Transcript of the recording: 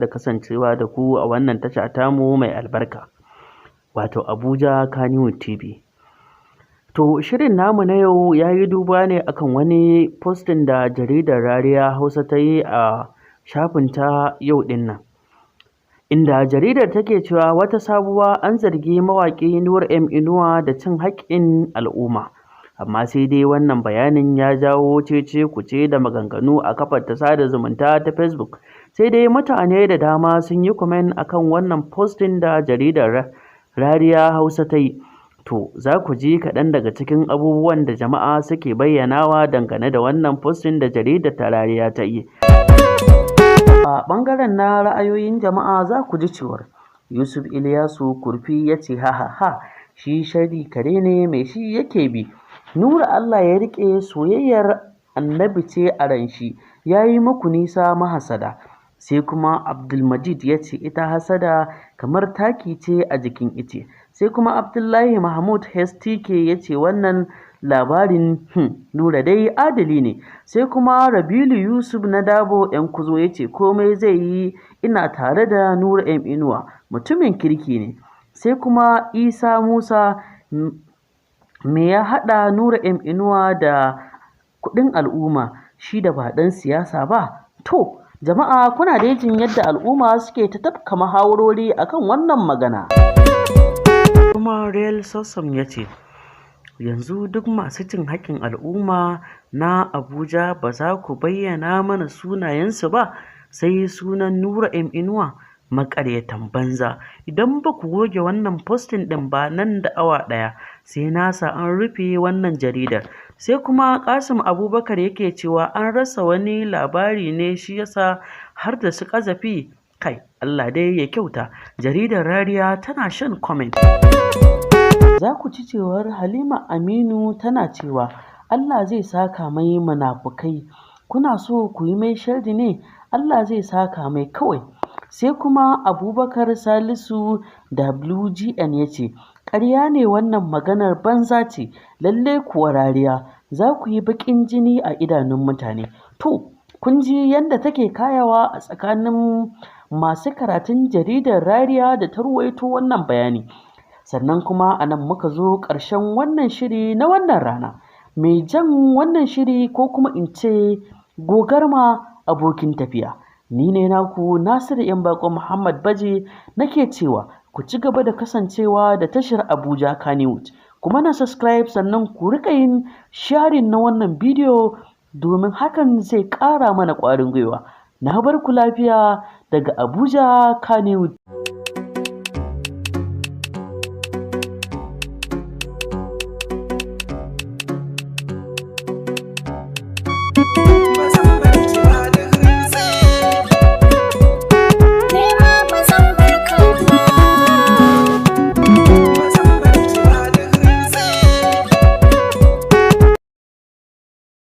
Da kasancewa da ku a wannan tasha tamu mai albarka, wato Abuja Kannywood TV. To, shirin namu na yau ya yi duba ne akan wani posting da jaridar Rariya Hausa ta yi a shafinta yau ɗin nan, inda jaridar take cewa wata sabuwa, an zargi mawaƙi Nura M Inuwa da cin haƙƙin al'umma. Amma sai dai wannan bayanin ya jawo cece-kuce da maganganu a kafar ta sada zumunta ta Facebook. Sai dai mutane da dama sun yi comment akan wannan posting da jaridar Rariya Hausa ta yi. To, za ku ji kaɗan daga cikin abubuwan da jama'a suke bayyanawa dangane da wannan posting da jaridar ta Rariya ta yi. A ɓangaren na ra'ayoyin jama'a, za ku ji cewar Yusuf Iliyasu Kurfi ya ce, "Ha ha ha, shi sharri kare ne mai shi yake bi. Nura Allah ya riƙe, soyayyar Annabi ce a ran shi, ya yi muku nisa, mahasada." Sai kuma Abdulmajid ya ce, "Ita hasada kamar taki ce a jikin ice." Sai kuma Abdullahi Mahmud HTK ya ce, "Wannan labarin, Nura dai adali ne." Sai kuma Rabilu Yusuf na Dabo ‘yan kuzo ya ce, "Komai zai yi, ina tare da Nura M Inuwa, mutumin kirki ne." Sai kuma Isa Musa, "Me ya haɗa Nura M Inuwa da kuɗin al'umma, shi da ba ɗan siyasa ba?" To, jama'a, kuna dai jin yadda al'umma suke ta tafka muhawarori akan wannan magana. Kuma Real Sossam ya ce, "Yanzu duk masu cin haƙƙin al'umma na Abuja ba za ku bayyana mana sunayensu ba, sai sunan Nura M Inuwa? Maƙaryatan banza! Idan ba ku goge wannan posting ɗin ba nan da awa ɗaya, sai na sa an rufe wannan jaridar." Sai kuma Kasim Abubakar yake cewa, "An rasa wani labari ne shi yasa har da su ƙazafi? Kai, Allah dai ya kyauta." Jaridar Rariya tana shan comment. Za ku ci cewar Halima Aminu tana cewa, "Allah zai saka mai, munafukai, kuna so ku yi mai sharri ne, Allah zai saka mai kawai." Sai kuma Abubakar Salisu WGN ya ce, "Ƙarya ne, wannan maganar banza ce, lalle kuwa Rariya za ku yi baƙin jini a idanun mutane." To, kun ji yadda take kayawa a tsakanin masu karatun jaridar Rariya da ta ruwaito wannan bayani. Sannan kuma a nan muka zo ƙarshen wannan shiri na wannan rana. Mai jan wannan shiri, ko kuma in ce gogarma abokin tafiya, ni ne naku Nasiru Yan Bako Muhammad Baje, nake cewa ku ci gaba da kasancewa da tashar Abuja Kannywood. Kuma na subscribe, sannan ku riƙa yin sharing na wannan bidiyo, domin hakan zai ƙara mana ƙwarin gwiwa. Na bar ku lafiya daga Abuja Kannywood.